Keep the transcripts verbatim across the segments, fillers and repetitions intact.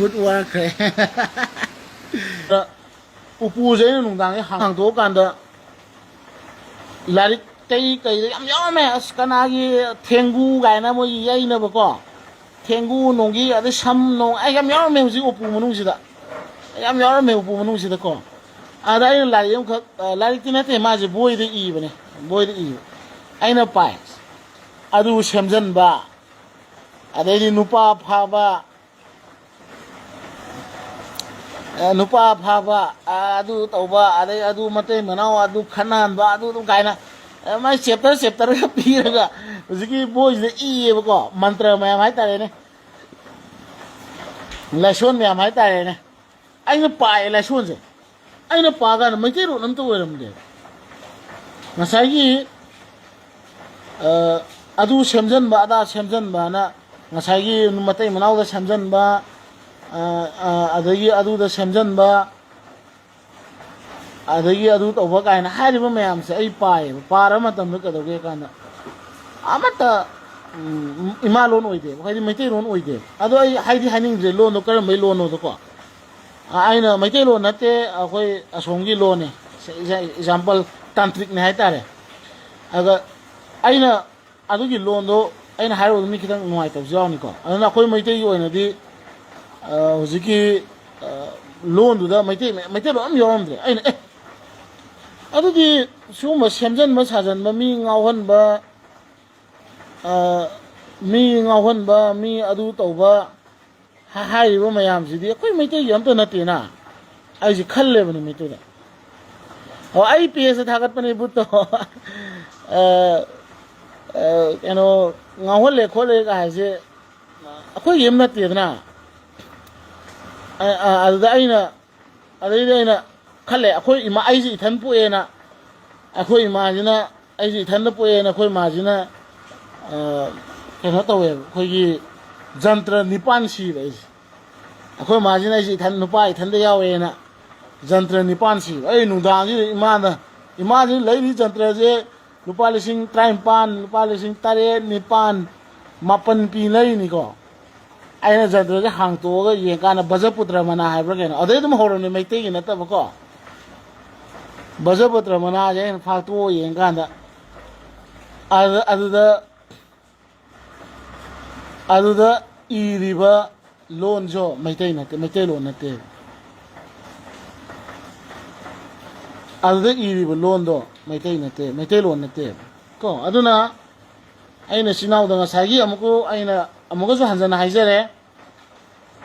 Good ꯋꯥꯔꯛꯈ꯭ꯔꯦ꯫ ꯎꯄꯨꯁꯦ ꯑꯩꯅ ꯅꯨꯡꯗꯥꯡꯁꯦ ꯍꯥꯡꯗꯣꯛꯑꯀꯥꯟꯗ ꯂꯥꯏꯔꯤꯛ ꯀꯩ ꯀꯩꯗ ꯌꯥꯝ ꯌꯥꯎꯔꯝꯃꯦ꯫ ꯑꯁ, ꯀꯅꯥꯒꯤ ꯊꯦꯡꯒꯨ ꯀꯥꯏꯅ ꯃꯣꯏꯒꯤ ꯌꯩꯅꯕꯀꯣ, ꯊꯦꯡꯒꯨ ꯅꯣꯡꯒꯤ, ꯑꯗꯩ ꯁꯝ ꯅꯣꯡ, ꯑꯩ ꯌꯥꯝ ꯌꯥꯎꯔꯝꯃꯦ ꯍꯧꯖꯤꯛ ꯎꯄꯨ ꯃꯅꯨꯡꯁꯤꯗ, ꯌꯥꯝ ꯌꯥꯎꯔꯝꯃꯦ ꯎꯄꯨ ꯃꯅꯨꯡꯁꯤꯗꯀꯣ꯫ ꯑꯗ ꯑꯩꯅ ꯂꯥꯏꯔꯤꯛ ꯑꯃꯈꯛ, ꯑ, ꯂꯥꯏꯔꯤꯛꯇꯤ ꯅꯠꯇꯦ, ꯃꯥꯁꯦ ꯕꯣꯏꯗ ꯏꯕꯅꯦ, ꯕꯣꯏꯗ ꯏꯕ꯫ ꯑꯩꯅ ꯄꯥꯏ, ꯑꯗꯨ ꯁꯦꯝꯖꯟꯕ, ꯑꯗꯩꯗꯤ ꯅꯨꯄꯥ ꯐꯥꯕ, ꯑ, ꯅꯨꯄꯥ ꯐꯥꯕ, ꯑ, ꯑꯗꯨ ꯇꯧꯕ, ꯑꯗꯩ ꯑꯗꯨ ꯃꯇꯩ ꯃꯅꯥꯎ ꯑꯗꯨ ꯈꯠꯅꯍꯟꯕ, ꯑꯗꯨ ꯑꯗꯨ ꯀꯥꯏꯅ, ꯑ, ꯃꯥꯏ ꯆꯦꯞꯇꯔ ꯆꯦꯞꯇꯔꯒ ꯄꯤꯔꯒ ꯍꯧꯖꯤꯛꯀꯤ ꯕꯣꯏꯁꯤꯗ ꯏꯌꯦꯕꯀꯣ, ꯃꯟꯇ꯭ꯔ ꯃꯌꯥꯝ ꯍꯥꯏꯇꯥꯔꯦꯅꯦ, ꯂꯥꯏꯁꯣꯟ ꯃꯌꯥꯝ ꯍꯥꯏꯇꯥꯔꯦꯅꯦ꯫ ꯑꯩꯅ ꯄꯥꯏꯌꯦ ꯂꯥꯏꯁꯣꯟꯁꯦ, ꯑꯩꯅ ꯄꯥꯀꯥꯟꯗ ꯃꯩꯇꯩꯂꯣꯟ ꯑꯝꯇ ꯑꯣꯏꯔꯝꯗꯦꯕ꯫ ꯉꯁꯥꯏꯒꯤ, ꯑ, ꯑꯗꯨ ꯁꯦꯝꯖꯟꯕ, ꯑꯗꯥ ꯁꯦꯝꯖꯟꯕꯅ, ꯉꯁꯥꯏꯒꯤ ꯃꯇꯩ ꯃꯅꯥꯎꯗ ꯁꯦꯝꯖꯟꯕ, ꯑ, ꯑ, ꯑꯗꯒꯤ ꯑꯗꯨꯗ ꯁꯦꯝꯖꯟꯕ, ꯑꯗꯒꯤ ꯑꯗꯨ ꯇꯧꯕ ꯀꯥꯏꯅ ꯍꯥꯏꯔꯤꯕ ꯃꯌꯥꯝꯁꯦ ꯑꯩ ꯄꯥꯏꯌꯦꯕ꯫ ꯄꯥꯔ ꯃꯇꯝꯗ ꯀꯩꯗꯧꯒꯦ ꯀꯥꯟꯗ ꯑꯃꯠꯇ, ꯎꯝ, ꯏꯃꯥ ꯂꯣꯟ ꯑꯣꯏꯗꯦꯕ, ꯍꯥꯏꯗꯤ ꯃꯩꯇꯩꯂꯣꯟ ꯑꯣꯏꯗꯦꯕ꯫ ꯑꯗꯣ ꯑꯩ ꯍꯥꯏꯗꯤ ꯍꯥꯏꯅꯤꯡꯗ꯭ꯔꯦ ꯂꯣꯟꯗꯣ ꯀꯔꯝꯕꯩ ꯂꯣꯟꯅꯣꯗꯣꯀꯣ꯫ ꯑ, ꯑꯩꯅ ꯃꯩꯇꯩꯂꯣꯟ ꯅꯠꯇꯦ, ꯑꯩꯈꯣꯏ ꯑꯁꯣꯝꯒꯤ ꯂꯣꯟꯅꯦ, example, ꯇꯥꯟꯇ꯭ꯔꯤꯛꯅꯦ ꯍꯥꯏꯇꯥꯔꯦ꯫ ꯑꯗ ꯑꯩꯅ ꯑꯗꯨꯒꯤ ꯂꯣꯟꯗꯣ ꯑꯩꯅ ꯍꯥꯏꯔꯨꯕꯗ ꯃꯤ ꯈꯤꯇꯪ ꯅꯨꯡꯉꯥꯏꯇꯕꯁꯨ ꯌꯥꯎꯅꯤꯀꯣ꯫ ꯑꯗꯨꯅ ꯑꯩꯈꯣꯏ ꯃꯩꯇꯩꯒꯤ ꯑꯣꯏꯅꯗꯤ, ꯑ, ꯍꯧꯖꯤꯛꯀꯤ, ꯑ, ꯂꯣꯟꯗꯨꯗ ꯃꯩꯇꯩ, ꯃꯩꯇꯩꯂꯣꯟ ꯑꯃ ꯌꯥꯎꯔꯝꯗ꯭ꯔꯦ꯫ ꯑꯩꯅ, "ꯑꯦ, ꯑꯗꯨꯗꯤ ꯁꯤꯒꯨꯝꯕ ꯁꯦꯝꯖꯟꯕ ꯁꯥꯖꯟꯕ, ꯃꯤ ꯉꯥꯎꯍꯟꯕ, ꯑ, ꯃꯤ ꯉꯥꯎꯍꯟꯕ, ꯃꯤ ꯑꯗꯨ ꯇꯧꯕ, ꯍꯥ-, ꯍꯥꯏꯔꯤꯕ ꯃꯌꯥꯝꯁꯤꯗꯤ ꯑꯩꯈꯣꯏ ꯃꯩꯇꯩꯒꯤ ꯑꯝꯇ ꯅꯠꯇꯦꯅ?" ꯑꯩꯁꯦ ꯈꯜꯂꯦꯕ ꯅꯨꯃꯤꯠꯇꯨꯗ꯫ ꯑꯣ, ꯑꯩ ꯄꯦꯖꯇ ꯊꯥꯒꯠꯄꯅꯦ ꯕꯨꯠꯇꯣ꯫ ꯑ, ꯑ, ꯀꯩꯅꯣ, ꯉꯥꯎꯍꯜꯂꯦ ꯈꯣꯠꯂꯦ ꯀꯥꯏꯁꯦ ꯑꯩꯈꯣꯏꯒꯤ ꯑꯃ ꯅꯠꯇꯦꯗꯅ꯫ ꯑ, ꯑ, ꯑꯗꯨꯗ ꯑꯩꯅ, ꯑꯗꯩꯗꯤ ꯑꯩꯅ ꯈꯜꯂꯦ, ꯑꯩꯈꯣꯏ ꯏꯃꯥ, ꯑꯩꯁꯦ ꯏꯊꯟ ꯄꯣꯛꯑꯦꯅ, ꯑꯩꯈꯣꯏ ꯏꯃꯥꯁꯤꯅ, ꯑꯩꯁꯦ ꯏꯊꯟꯗ ꯄꯣꯛꯑꯦꯅ ꯑꯩꯈꯣꯏ ꯏꯃꯥꯁꯤꯅ, ꯑ, ꯀꯩꯅꯣ ꯇꯧꯋꯦꯕ, ꯑꯩꯈꯣꯏꯒꯤ ꯖꯟꯇ꯭ꯔ ꯅꯤꯄꯥꯟ ꯁꯤꯕ ꯑꯩꯁꯦ꯫ ꯑꯩꯈꯣꯏ ꯃꯥꯁꯤꯅ ꯑꯩꯁꯦ ꯏꯊꯟ, ꯅꯨꯄꯥ ꯏꯊꯟꯗ ꯌꯥꯎꯋꯦꯅ ꯖꯟꯇ꯭ꯔ ꯅꯤꯄꯥꯟ ꯁꯤꯕ꯫ ꯑꯩ ꯅꯨꯡꯗꯥꯡꯁꯤꯗ ꯏꯃꯥꯅ, ꯏꯃꯥꯁꯤꯅ ꯂꯩꯔꯤ ꯖꯟꯇ꯭ꯔꯁꯦ ꯂꯨꯄꯥ ꯂꯤꯁꯤꯡ ꯇꯔꯥꯅꯤꯄꯥꯟ, ꯂꯨꯄꯥ ꯂꯤꯁꯤꯡ ꯇꯔꯦꯠ, ꯅꯤꯄꯥꯟ, ꯃꯥꯄꯟ ꯄꯤ ꯂꯩꯔꯤꯅꯤꯀꯣ꯫ ꯑꯩꯅ ꯖꯟꯇ꯭ꯔꯁꯦ ꯍꯥꯡꯇꯣꯛꯑꯒ ꯌꯦꯡꯀꯥꯟꯗ ꯕꯖꯄꯨꯇ꯭ꯔ ꯃꯅꯥ ꯍꯥꯏꯕ꯭ꯔꯥ ꯀꯩꯅꯣ, ꯑꯗꯩ ꯑꯗꯨꯝ ꯍꯧꯔꯝꯅꯤ, ꯃꯩꯇꯩꯒꯤ ꯅꯠꯇꯕꯀꯣ꯫ ꯕꯖꯄꯨꯇ꯭ꯔ ꯃꯅꯥꯁꯦ ꯑꯩꯅ ꯐꯥꯛꯇꯣꯛꯑ ꯌꯦꯡꯀꯥꯟꯗ ꯑꯗꯨ- ꯑꯗꯨꯗ ꯑꯗꯨꯗ ꯏꯔꯤꯕ ꯂꯣꯟꯁꯨ ꯃꯩꯇꯩ ꯅꯠꯇꯦ, ꯃꯩꯇꯩꯂꯣꯟ ꯅꯠꯇꯦ꯫ ꯑꯗꯨꯗ ꯏꯔꯤꯕ ꯂꯣꯟꯗꯣ ꯃꯩꯇꯩ ꯅꯠꯇꯦ, ꯃꯩꯇꯩꯂꯣꯟ ꯅꯠꯇꯦ꯫ ꯀꯣ, ꯑꯗꯨꯅ ꯑꯩꯅ ꯏꯆꯤꯟ ꯏꯅꯥꯎꯗ ꯉꯁꯥꯏꯒꯤ ꯑꯃꯨꯛꯀ ꯑꯩꯅ ꯑꯃꯨꯛꯀꯁꯨ ꯍꯟꯖꯟꯅ ꯍꯥꯏꯖꯔꯦ,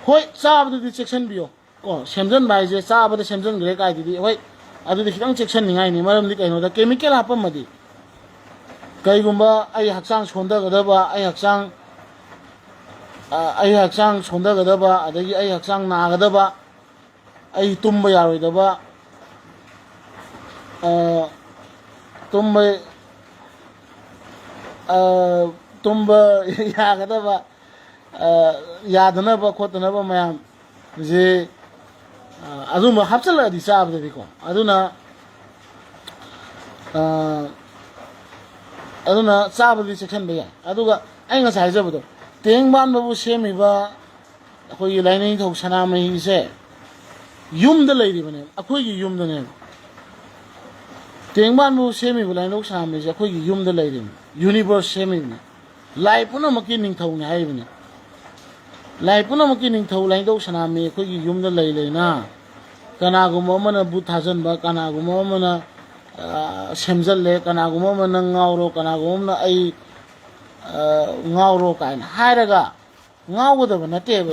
ꯍꯣꯏ, ꯆꯥꯕꯗꯗꯤ ꯆꯦꯛꯁꯤꯟꯕꯤꯌꯣ꯫ ꯀꯣ, ꯁꯦꯝꯖꯤꯟꯕ ꯍꯥꯏꯁꯦ ꯆꯥꯕꯗ ꯁꯦꯝꯖꯤꯟꯈ꯭ꯔꯦ ꯀꯥꯏꯗꯨꯗꯤ, ꯍꯣꯏ, ꯑꯗꯨꯗꯤ ꯈꯤꯇꯪ ꯆꯦꯛꯁꯤꯟꯅꯤꯡꯉꯥꯏꯅꯤ꯫ ꯃꯔꯝꯗꯤ ꯀꯩꯅꯣꯗ, ꯀꯦꯃꯤꯀꯦꯜ ꯍꯥꯞꯄꯝꯃꯗꯤ, ꯀꯩꯒꯨꯝꯕ ꯑꯩ ꯍꯛꯆꯥꯡ ꯁꯣꯟꯊꯒꯗꯕ, ꯑꯩ ꯍꯛꯆꯥꯡ ꯑ, ꯑꯩ ꯍꯛꯆꯥꯡ ꯁꯣꯟꯊꯒꯗꯕ, ꯑꯗꯒꯤ ꯑꯩ ꯍꯛꯆꯥꯡ ꯅꯥꯒꯗꯕ, ꯑꯩ ꯇꯨꯝꯕ ꯌꯥꯔꯣꯏꯗꯕ, ꯑ, ꯇꯨꯝꯕ ꯑ, ꯇꯨꯝꯕ ꯌꯥꯒꯗꯕ, ꯑ, ꯌꯥꯗꯅꯕ ꯈꯣꯠꯇꯅꯕ ꯃꯌꯥꯝꯁꯦ, ꯑ, ꯑꯗꯨꯝꯕ ꯍꯥꯞꯆꯤꯜꯂꯛꯑꯗꯤ ꯆꯥꯕꯗꯗꯤꯀꯣ꯫ ꯑꯗꯨꯅ ꯑ, ꯑꯗꯨꯅ ꯆꯥꯕꯗꯤ ꯆꯦꯛꯁꯤꯟꯕ ꯌꯥꯏ꯫ ꯑꯗꯨꯒ ꯑꯩ ꯉꯁꯥꯏ ꯍꯥꯏꯖꯕꯗꯣ, ꯇꯦꯡꯕꯥꯟꯕꯕꯨ ꯁꯦꯝꯃꯤꯕ ꯑꯩꯈꯣꯏꯒꯤ ꯂꯥꯏꯅꯤꯡꯊꯧ ꯁꯅꯥꯃꯍꯤꯁꯦ ꯌꯨꯝꯗ ꯂꯩꯔꯤꯕꯅꯦꯕ, ꯑꯩꯈꯣꯏꯒꯤ ꯌꯨꯝꯗꯅꯦꯕ꯫ ꯇꯦꯡꯕꯥꯟꯕꯕꯨ ꯁꯦꯝꯃꯤꯕ ꯂꯥꯏꯅꯤꯡꯊꯧ ꯁꯅꯥꯃꯍꯤꯁꯦ ꯑꯩꯈꯣꯏꯒꯤ ꯌꯨꯝꯗ ꯂꯩꯔꯤꯕꯅꯤ, ꯌꯨꯅꯤꯚꯔꯁ ꯁꯦꯝꯃꯤꯕꯅꯤ, ꯂꯥꯏ ꯄꯨꯝꯅꯃꯛꯀꯤ ꯅꯤꯡꯊꯧꯅꯤ ꯍꯥꯏꯔꯤꯕꯅꯤ꯫ ꯂꯥꯏ ꯄꯨꯝꯅꯃꯛꯀꯤ ꯅꯤꯡꯊꯧ ꯂꯥꯏꯅꯤꯡꯊꯧ ꯁꯅꯥꯃꯍꯤ ꯑꯩꯈꯣꯏꯒꯤ ꯌꯨꯝꯗ ꯂꯩ ꯂꯩꯅ, ꯀꯅꯥꯒꯨꯝꯕ ꯑꯃꯅ ꯕꯨꯠ ꯊꯥꯖꯟꯕ, ꯀꯅꯥꯒꯨꯝꯕ ꯑꯃꯅ, ꯑ, ꯁꯦꯝꯖꯜꯂꯦ, ꯀꯅꯥꯒꯨꯝꯕ ꯑꯃꯅ "ꯅꯪ ꯉꯥꯎꯔꯣ", ꯀꯅꯥꯒꯨꯝꯕ ꯑꯃꯅ "ꯑꯩ, ꯑ, ꯉꯥꯎꯔꯣ" ꯀꯥꯏꯅ ꯍꯥꯏꯔꯒ ꯉꯥꯎꯒꯗꯕ ꯅꯠꯇꯦꯕ꯫